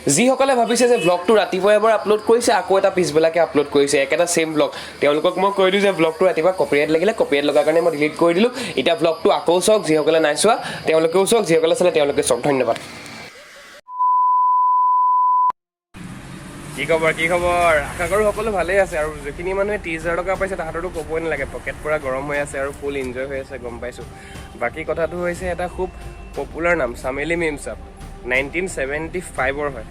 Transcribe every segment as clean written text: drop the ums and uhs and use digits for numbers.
যিসকলে ভাবিছে যে ভ্লগটো ৰাতিপুৱা এবাৰ আপলোড কৰিছে, আকৌ এটা পিছবেলাকৈ আপলোড কৰিছে, একেটা ছেইম ভ্লগ, তেওঁলোকক মই কৈ দিওঁ যে ভ্লগটো ৰাতিপুৱা কপিৰাইট লাগিলে, কপিৰাইট লগাৰ কাৰণে মই ডিলিট কৰি দিলোঁ। এতিয়া ভ্লগটো আকৌ চাওক, যিসকলে নাই চোৱা তেওঁলোকেও চাওক, যিসকলে চালে তেওঁলোকে চাওক। ধন্যবাদ। কি খবৰ, কি খবৰ? আশা কৰোঁ সকলো ভালেই আছে। আৰু যিখিনি মানুহে 30,000 টকা পাইছে তাহাঁতৰতো ক'বই নালাগে, পকেট পূৰা গৰম হৈ আছে আৰু ফুল এনজয় হৈ আছে, গম পাইছোঁ। বাকী কথাটো হৈছে এটা খুব পপুলাৰ নাম চামেলি মেমচাপ, 1975ৰ হয়।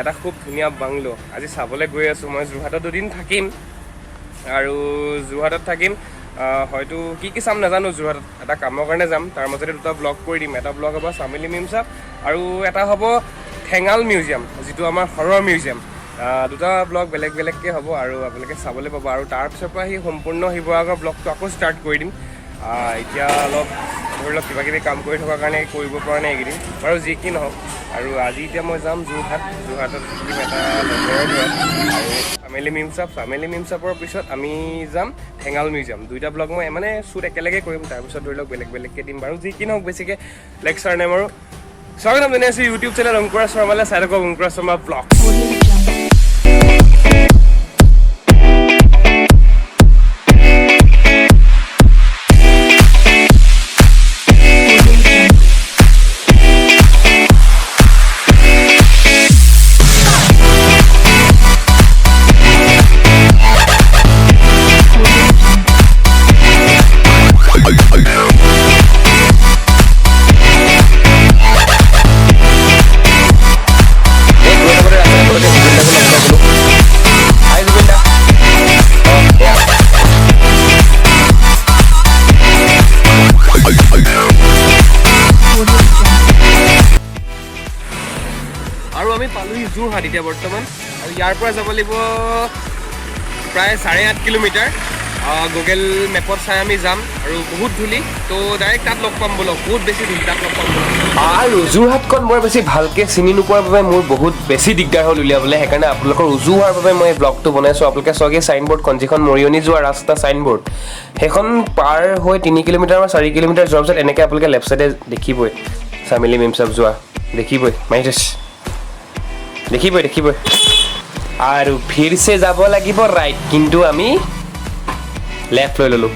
এটা খুব ধুনীয়া বাংলো আজি চাবলৈ গৈ আছোঁ। মই যোৰহাটত দুদিন থাকিম আৰু যোৰহাটত থাকিম, হয়তো কি কি চাম নাজানো। যোৰহাটত এটা কামৰ কাৰণে যাম, তাৰ মাজতে দুটা ব্লগ কৰি দিম। এটা ব্লগ হ'ব চামেলি মেমচাপ আৰু এটা হ'ব ঠেঙাল মিউজিয়াম, যিটো আমাৰ হৰৰ মিউজিয়াম। দুটা ব্লগ বেলেগ বেলেগকৈ হ'ব আৰু আপোনালোকে চাবলৈ পাব। আৰু তাৰপিছৰ পৰা সেই সম্পূৰ্ণ শিৱসাগৰ ব্লগটো আকৌ ষ্টাৰ্ট কৰি দিম। এতিয়া অলপ ধৰি লওক কিবা কিবি কাম কৰি থকাৰ কাৰণে কৰিব পৰা নাই এইকেইদিন বাৰু, যি কি নহওক। আৰু আজি এতিয়া মই যাম যোৰহাট। যোৰহাটত থাকিম এটা লগৰৰ ঘৰত আৰু চামেলি মিমচাপ, চামেলি মিমচাপৰ পিছত আমি যাম ঠেঙাল মিউজিয়াম। দুইটা ব্লগ মই মানে শ্বুট একেলগে কৰিম, তাৰপিছত ধৰি লওক বেলেগ বেলেগকৈ দিম বাৰু। যি কি নহওক, বেছিকৈ লেকচাৰ নাই বাৰু। স্বাগতম জনাইছোঁ ইউটিউব চেনেল অংকুৰা শৰ্মালৈ। চাই থাকক Ankura Sharma blog. Audio Jungle. Audio Jungle. Audio Jungle. এই গৈ থাকোঁতে ৰাস্তাত পটককৈ জুবিন দাকো লগ পাই গ'লোঁ। হাই জুবিন দা। অঁ, এয়া। Audio Jungle. আৰু আমি পালোহি যোৰহাট এতিয়া বৰ্তমান। আৰু ইয়াৰ পৰা যাব লাগিব প্ৰায় 8.5 কিলোমিটাৰ। গুগল মেপত চাই আমি যাম। আৰু বহুত ধূলি, তো ডাইৰেক্ট তাত লগ পাম ব'লক। বহুত বেছি ধূলি, তাত লগ পাম ব'লক। আৰু যোৰহাটখন বৰ বেছি ভালকৈ চিনি নোপোৱাৰ বাবে মোৰ বহুত বেছি দিগদাৰ হ'ল উলিয়াবলৈ। সেইকাৰণে আপোনালোকৰ উজু হোৱাৰ বাবে মই এই ব্লগটো বনাইছোঁ। আপোনালোকে চাওক, এই চাইনবোৰ্ডখন, যিখন মৰিয়নি যোৱা ৰাস্তা চাইনবোৰ্ড, সেইখন পাৰ হৈ 3 কিলোমিটাৰ বা 4 কিলোমিটাৰ যোৱাৰ পিছত এনেকৈ আপোনালোকে লেফ্ট চাইডে দেখিবই চামেলি মেমচাপ যোৱা দেখিবই, মাৰি থৈছে, দেখিবই দেখিবই। আৰু ফিৰছে যাব লাগিব ৰাইট, কিন্তু আমি লেফ্ট লৈ ল'লোঁ।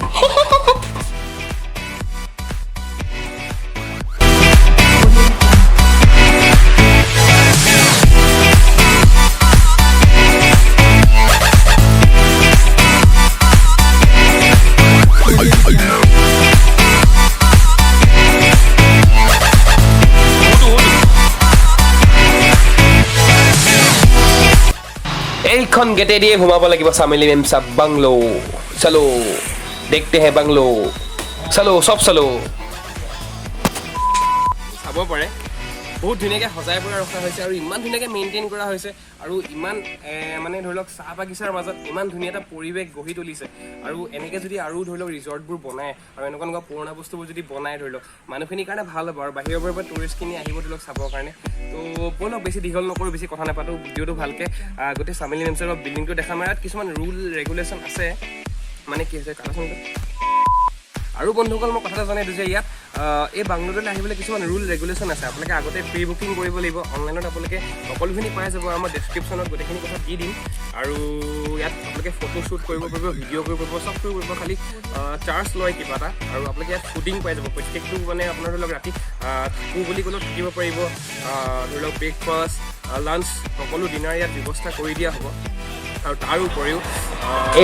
Audio Jungle. Audio Jungle. এইখন গেটেদিয়ে সোমাব লাগিব চামেলি মেমচাপ বাংলো। चलो देखते हैं বাংলো, चलो চব चलो। চাব পাৰে, বহুত ধুনীয়াকৈ সজাই পৰাই ৰখা হৈছে আৰু ইমান ধুনীয়াকৈ মেইনটেইন কৰা হৈছে আৰু ইমান মানে ধৰি লওক চাহ বাগিচাৰ মাজত ইমান ধুনীয়া এটা পৰিৱেশ গঢ়ি তুলিছে। আৰু এনেকৈ যদি আৰু ধৰি লওক ৰিজৰ্টবোৰ বনায় আৰু এনেকুৱা এনেকুৱা পুৰণা বস্তুবোৰ যদি বনায়, ধৰি লওক মানুহখিনিৰ কাৰণে ভাল হ'ব আৰু বাহিৰৰ পৰা টুৰিষ্টখিনি আহিব ধৰি লওক চাবৰ কাৰণে। তো ব'লক, বেছি দীঘল নকৰোঁ, বেছি কথা নাপাতোঁ। ভিডিঅ'টো ভালকৈ গোটেই চামেলি মেমচাপৰ বিল্ডিংটো দেখাম। আৰু ইয়াত কিছুমান ৰুল ৰেগুলেশ্যন আছে, মানে কি হৈছে কাটাচোন। আৰু বন্ধুসকল, মই কথা এটা জনাই দিওঁ যে ইয়াত এই বাংলোলৈ আহিবলৈ কিছুমান ৰুল ৰেগুলেশ্যন আছে। আপোনালোকে আগতে প্ৰি বুকিং কৰিব লাগিব। অনলাইনত আপোনালোকে সকলোখিনি পাই যাব আৰু মই ডেছক্ৰিপশ্যনত গোটেইখিনি কথা দি দিম। আৰু ইয়াত আপোনালোকে ফটো শ্বুট কৰিব পাৰিব, ভিডিঅ' কৰিব পাৰিব, চব কৰিব পাৰিব, খালি চাৰ্জ লয় কিবা এটা। আৰু আপোনালোকে ইয়াত ফুডিং পাই যাব প্ৰত্যেকটো, মানে আপোনাৰ ধৰি লওক ৰাতি থাকোঁ বুলি ক'লেও থাকিব পাৰিব। ধৰি লওক ব্ৰেকফাষ্ট, লাঞ্চ, সকলো ডিনাৰ ইয়াত ব্যৱস্থা কৰি দিয়া হ'ব। আৰু তাৰ উপৰিও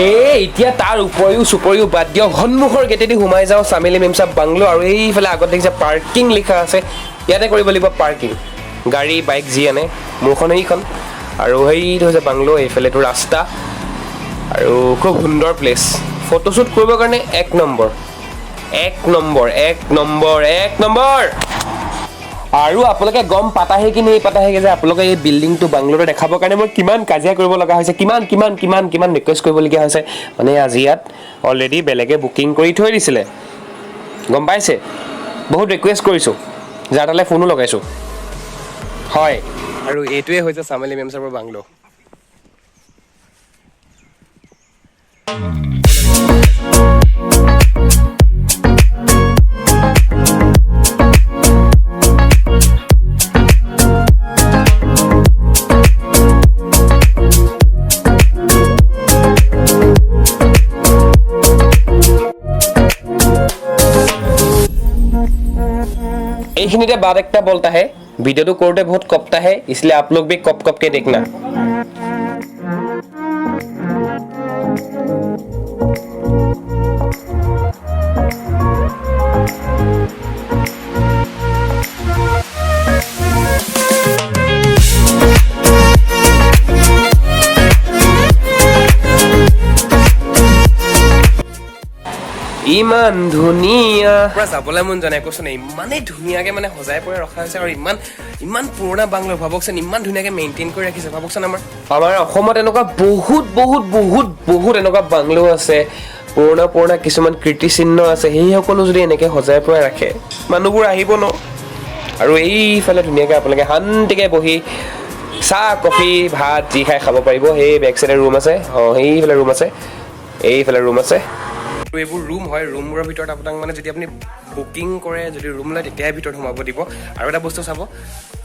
এই এতিয়া তাৰ উপৰিও চুপৰিও বাদ দিয়ক, সন্মুখৰ গেটেদি সোমাই যাওঁ চামেলি মেমচাপ বাংলো। আৰু এইফালে আগত দেখিছে পাৰ্কিং লিখা আছে, ইয়াতে কৰিব লাগিব পাৰ্কিং, গাড়ী বাইক যি আনে। মোৰখন সেইখন আৰু সেইটো হৈছে বাংলো। এইফালেতো ৰাস্তা আৰু খুব সুন্দৰ প্লেচ ফটোশ্বুট কৰিবৰ কাৰণে। এক নম্বৰ, এক নম্বৰ, এক নম্বৰ, এক নম্বৰ। আৰু আপোনালোকে গম পাতাহে কি নেই পাতাহে যে আপোনালোকে এই বিল্ডিংটো বাংলোটো দেখাবৰ কাৰণে মই কিমান কাজিয়া কৰিব লগা হৈছে, কিমান কিমান কিমান কিমান ৰিকুৱেষ্ট কৰিবলগীয়া হৈছে। মানে আজি ইয়াত অলৰেডি বেলেগে বুকিং কৰি থৈ দিছিলে, গম পাইছে? বহুত ৰিকুৱেষ্ট কৰিছোঁ, যাৰ তালৈ ফোনো লগাইছোঁ। হয়, আৰু এইটোৱে হৈছে চামেলি মেমচাপৰ বাংলো। এইখিনিতে बात একটা बोलता है, ভিডিঅ'টো কৰোঁতে বহুত कपता है, इसलिए आप लोग भी कप कप के देखना। ইমান ধুনীয়া, পুৰা যাবলৈ মন যোৱা নাই, কৈছো নাই। ইমানেই ধুনীয়াকে মানে সজাই পৰাই ৰখা হৈছে আৰু ইমান ইমান পুৰণা বাংলো, ভাবকচোন, ইমান ধুনীয়াকে মেইনটেইন কৰি ৰাখিছে। ভাবকচোন, আমাৰ অসমত এনেকুৱা বহুত বহুত বহুত বহুত এনেকুৱা বাংলো আছে, পুৰণা পুৰণা কিছুমান কীৰ্তিচিহ্ন আছে। সেই সকলো যদি এনেকে সজাই পৰাই ৰাখে, মানুহবোৰ আহিব ন। আৰু এইফালে ধুনীয়াকৈ আপোনালোকে শান্তিকৈ বহি চাহ, কফি, ভাত যি খাই খাব পাৰিব। সেই বেক চাইডে ৰুম আছে। অঁ, সেইফালে ৰুম আছে, এইফালে ৰুম আছে। আৰু এইবোৰ ৰুম হয়। ৰুমবোৰৰ ভিতৰত আপোনাক মানে যদি আপুনি বুকিং কৰে, যদি ৰুম লয়, তেতিয়াহে ভিতৰত সোমাব দিব। আৰু এটা বস্তু চাব,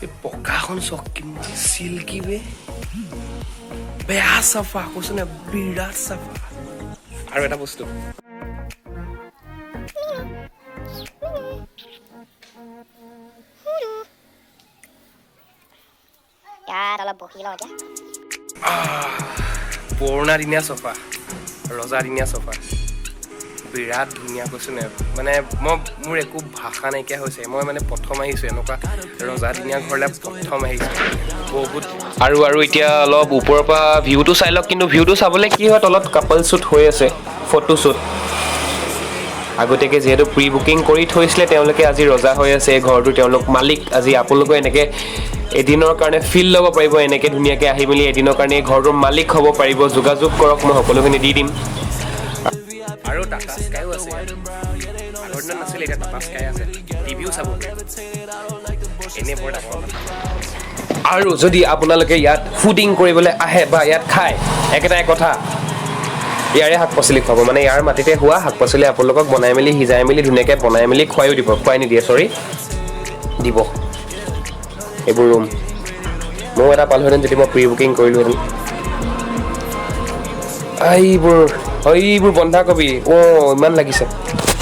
এই পকাখন চাওক, কিমান চিল্কি বে, বেয়া চাফা, কৈছো নে, বিৰাট চাফা। আৰু এটা বস্তু। ইয়াত অলপ বহি লওঁ এতিয়া। পুৰণা দিনীয়া চফা, ৰজাদিনীয়া চফা, বিৰাট ধুনীয়া, কৈছো নে। মানে মই মোৰ একো ভাষা নাইকিয়া হৈছে। মই মানে প্ৰথম আহিছোঁ এনেকুৱা ৰজাদিনীয়া ঘৰলৈ, প্ৰথম আহিছোঁ বহুত। আৰু এতিয়া অলপ ওপৰৰ পৰা ভিউটো চাই লওক। কিন্তু ভিউটো চাবলৈ কি হয়, তলত কাপল শ্বুট হৈ আছে, ফটো শ্বুট। আগতীয়াকৈ যিহেতু প্ৰি বুকিং কৰি থৈছিলে, তেওঁলোকে আজি ৰজা হৈ আছে এই ঘৰটো, তেওঁলোক মালিক আজি। আপোনালোকে এনেকৈ এদিনৰ কাৰণে ফিল ল'ব পাৰিব, এনেকৈ ধুনীয়াকৈ আহি মেলি এদিনৰ কাৰণে এই ঘৰটোৰ মালিক হ'ব পাৰিব। যোগাযোগ কৰক, মই সকলোখিনি দি দিম। আৰু টাটা স্কাইও আছে ইয়াত। আগৰ দিনত নাছিলে, এতিয়া টাটা স্কাই আছে, টিভিও চাব পাৰে। এনেই বৰ ডাঙৰ কথা। আৰু যদি আপোনালোকে ইয়াত ফুডিং কৰিবলৈ আহে বা ইয়াত খায়, একেটাই কথা, ইয়াৰে শাক পাচলি খুৱাব। মানে ইয়াৰ মাটিতে হোৱা শাক পাচলি আপোনালোকক বনাই মেলি, সিজাই মেলি, ধুনীয়াকৈ বনাই মেলি খুৱাইও দিব। খুৱাই নিদিয়ে, চৰি, দিব। এইবোৰ ৰুম ময়ো এটা পালোহেঁতেন যদি মই প্ৰি বুকিং কৰিলোহেঁতেন। এইবোৰ বন্ধাকবি। অ' ইমান লাগিছে।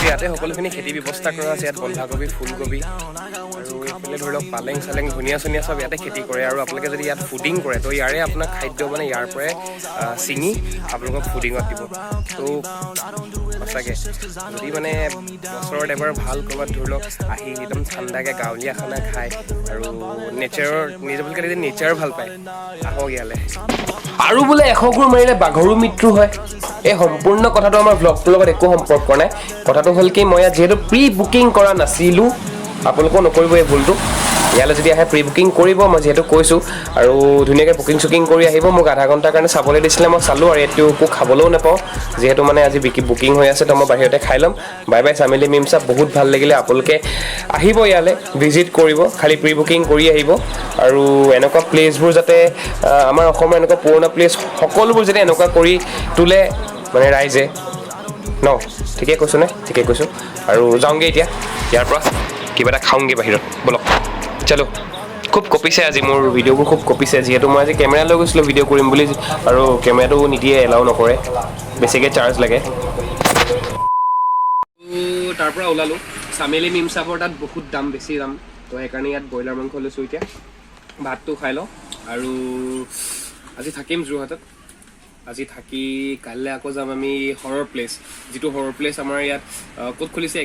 ইয়াতে সকলোখিনি খেতি ব্যৱস্থা কৰা আছে। ইয়াত বন্ধাকবি, ফুলকবি আৰু এইফালে ধৰি লওক পালেং চালেং, ধনিয়া চনিয়া চব ইয়াতে খেতি কৰে। আৰু আপোনালোকে যদি ইয়াত ফুডিং কৰে, তো ইয়াৰে আপোনাক খাদ্য মানে ইয়াৰ পৰাই ছিঙি আপোনালোকক ফুডিঙত দিব। তো সঁচাকৈ যদি মানে বছৰত এবাৰ ভাল ক'ৰবাত ধৰি লওক আহি একদম ঠাণ্ডাকৈ গাঁৱলীয়া খানা খায় আৰু নেচাৰৰ নিজৰ বুলি যদি নেচাৰ ভাল পায়, আহক ইয়ালৈ। আৰু বোলে 100 গোৰ মাৰিলে বাঘৰো মৃত্যু হয়। এই সম্পূৰ্ণ কথাটো আমাৰ ভ্লগটোৰ লগত একো সম্পৰ্ক নাই। কথাটো হ'ল কি, মই ইয়াত যিহেতু প্ৰি বুকিং কৰা নাছিলোঁ, আপোনালোকেও নকৰিব এই ভুলটো। ইয়ালৈ যদি আহে, প্ৰি বুকিং কৰিব, মই যিহেতু কৈছোঁ। আৰু ধুনীয়াকৈ বুকিং চুকিং কৰি আহিব। মোক আধা ঘণ্টাৰ কাৰণে চাবলৈ দিছিলে, মই চালোঁ। আৰু ইয়াতো একো খাবলৈও নাপাওঁ, যিহেতু মানে আজি বিকি বুকিং হৈ আছে, তো মই বাহিৰতে খাই ল'ম। বাই বাই চামেলি মিমচাপ, বহুত ভাল লাগিলে। আপোনালোকে আহিব ইয়ালৈ, ভিজিট কৰিব, খালি প্ৰি বুকিং কৰি আহিব। আৰু এনেকুৱা প্লেচবোৰ যাতে আমাৰ অসমৰ এনেকুৱা পুৰণা প্লেচ সকলোবোৰ যাতে এনেকুৱা কৰি তোলে মানে ৰাইজে ন। ঠিকে কৈছোঁ নে? ঠিকে কৈছোঁ। আৰু যাওঁগৈ এতিয়া ইয়াৰ পৰা, কিবা এটা খাওঁগৈ বাহিৰত। ব'লক, চলো। খুব কঁপিছে আজি মোৰ ভিডিঅ'বোৰ, খুব কঁপিছে, যিহেতু মই আজি কেমেৰা লৈ গৈছিলোঁ ভিডিঅ' কৰিম বুলি আৰু কেমেৰাটো নিদিয়ে, এলাউ নকৰে, বেছিকৈ চাৰ্জ লাগে। তাৰ পৰা ওলালোঁ। চামেলি মিমচাপৰ তাত বহুত দাম, বেছি দাম, তো সেইকাৰণে ইয়াত ব্ৰইলাৰ মাংস লৈছোঁ। এতিয়া ভাতটো খাই লওঁ আৰু আজি থাকিম যোৰহাটত। আজি থাকি কাইলৈ আকৌ যাম আমি হৰৰ প্লেচ, যিটো হৰৰ প্লেচ আমাৰ ইয়াত ক'ত খুলিছে,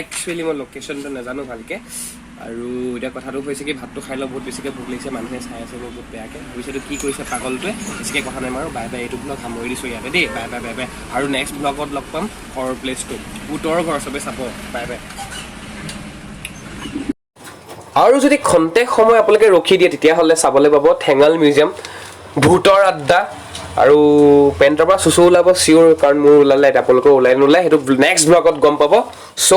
একচুৱেলি মই লোকেশ্যনটো নাজানো ভালকৈ। আৰু এতিয়া কথাটো হৈছে কি, ভাতটো খাই লওঁ, বহুত বেছিকৈ ভোক লাগিছে। মানুহে চাই আছে মোক বহুত বেয়াকৈ, ভাবিছে এইটো কি কৰিছে পাগলটোৱে। বেছিকৈ কথা নাই মাৰো। Bye bye. এইটো ব্লগ সামৰি দিছোঁ ইয়াতে দেই। Bye bye, bye bye. আৰু নেক্সট ব্লগত লগ পাম হৰৰ প্লেচটো, ভূতৰ ঘৰ, চবে চাব। Bye bye. আৰু যদি খন্তেক সময় আপোনালোকে ৰখি দিয়ে, তেতিয়াহ'লে চাবলৈ পাব ঠেঙাল মিউজিয়াম, ভূতৰ আড্ডা। আৰু পেণ্টৰ পৰা চুচু ওলাব চিয়'ৰ, কাৰণ মোৰ ওলালে, আপোনালোকৰ ওলাই নোলায় সেইটো নেক্সট ব্লগত গম পাব। চ'